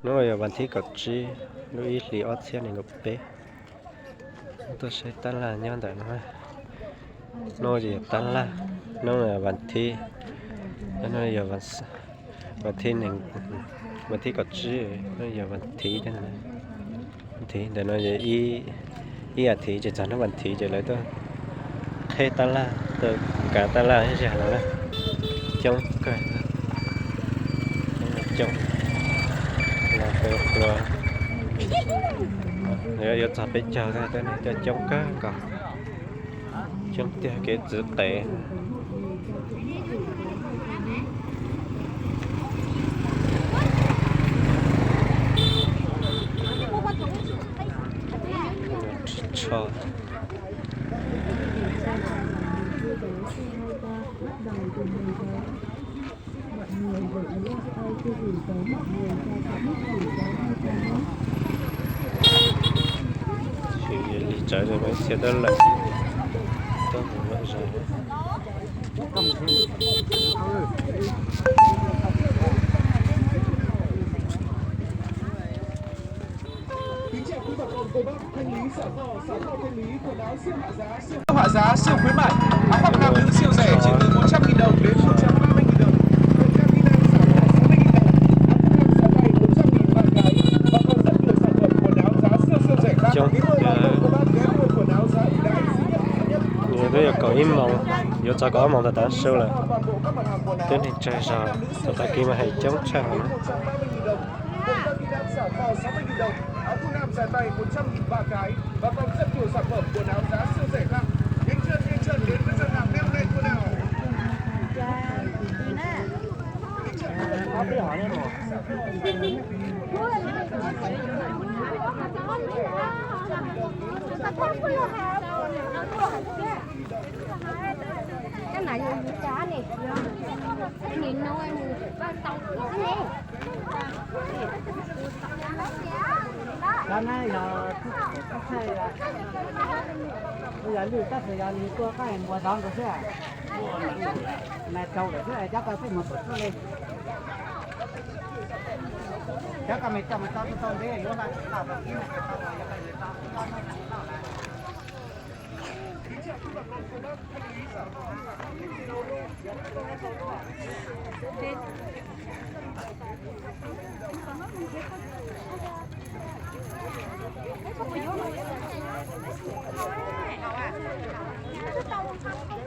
Hnub no yog vas thib kaum tsib lub ib hlis ob txhiab nees nkaum peb. Tuaj saib tab laj nyob ntawm no. Hnub no yog tab laj, hnub no vas thib, hnub no yog vas thib, vas thib kaum tsib, hnub no yog vas thib thiab. Vas thib ntawm no yog ib, ib vas thib ces txog hnub vas thib ces lawv tuaj qheb tab laj, tuaj kav tab laj ib zaug no na. Coob kawg, coob, los hlua, yuav txog peb caug thiab, coob kawg nkaus. Coob tiag, kev txwv qev. Tsho. Li tsawv txhia tab lawm, tuaj mus lawm zog. Siêu họa giá, siêu khuyến mại, áo khoác nam nữ siêu rẻ chỉ từ một trăm nghìn đồng đến một trăm ba mươi nghìn đồng. Quần jean Adidas xả vỏ sáu mươi nghìn đồng, áo khoác nam xả vay một trăm nghìn ba cái, và còn rất nhiều sản phẩm quần áo giá siêu siêu rẻ khác. Quý vị và các bạn ghé mua quần áo giá ưu đãi duy nhất, duy nhất. Twb yog kaum ib moos, yuav txog kaum ob moos tas tav su lawm. Twb neeg tsawg zog, thaum tag kis mas hais coob tshaj no. Quần jean Adidas xả vỏ sáu mươi nghìn đồng, áo thun nam dài tay một trăm nghìn ba cái và còn rất nhiều sản phẩm quần áo giá siêu rẻ khác. Nhanh chân, nhanh chân đến với gian hàng Neo Neo Thua Đảo. Cái này là gì cá nè? Cái này nuôi ba tàu cá nè. Cá này là, bây giờ lưới tết thì giờ lưới cua cá này mùa gió rồi chứ à? Này trâu rồi chứ, chắc tao thích một tổ chức lên. Chắc tao mày cho mày tao, tao tao đấy, lúa là tao tao kiếm này, tao tao tao tao tao tao.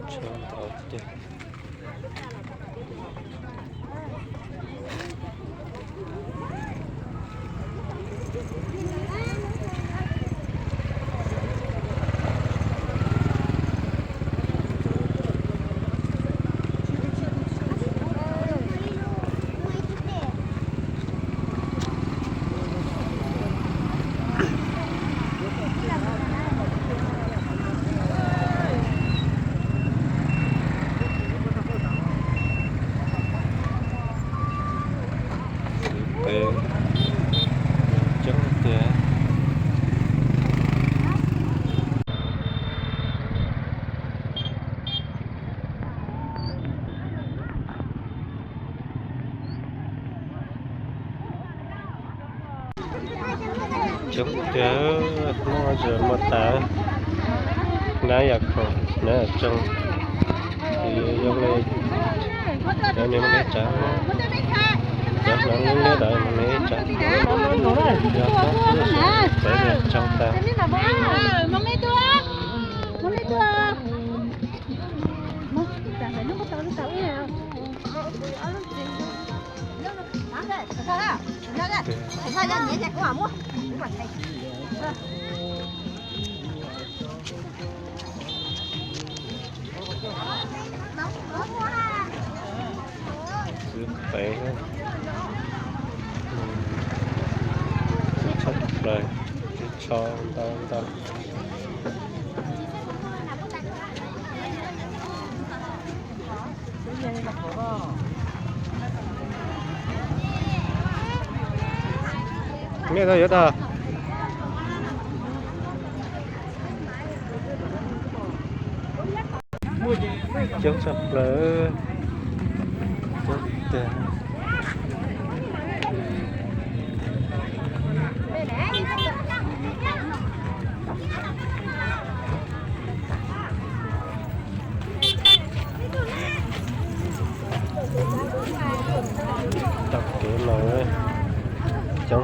Txwv qev coob tiag. Coob tiag, muaj tsis muaj tas, nab yam khoom, nab yam tsoo, ces zoo li cov niag muaj neb tsav, cov hnav lub liab ntawd muaj neb tsav, yog txawv tsoo tas. Txwv qev, tshaj plaws, tsho ntau ntau. Nej tau yuav tag. Coob tshaj plaws, coob tiag. Cov,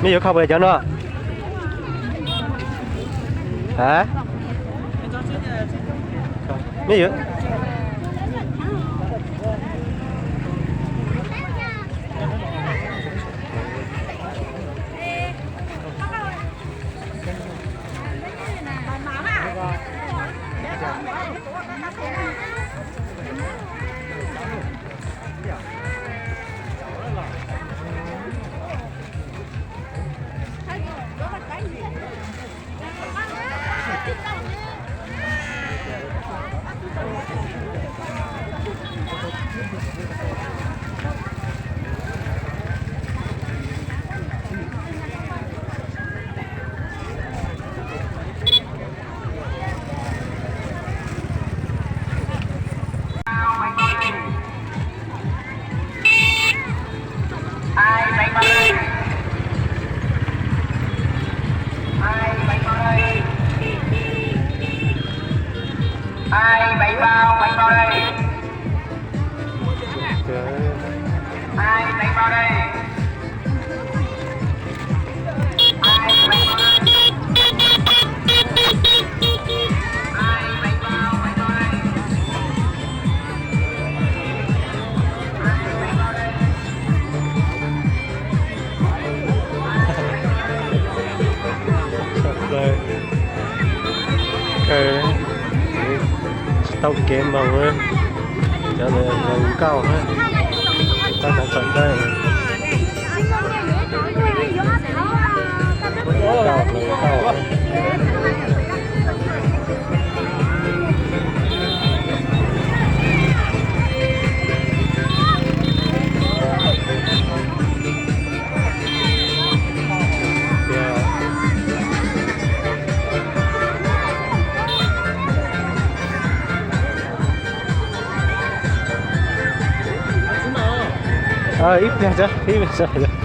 meb yuav kho puas cov no? A, meb yuav. Kawg, tsis tau kev npaum cov nkauj, nkauj txom txom dawb. Nkauj, nkauj. Ib pliag tso, ib pliag tso.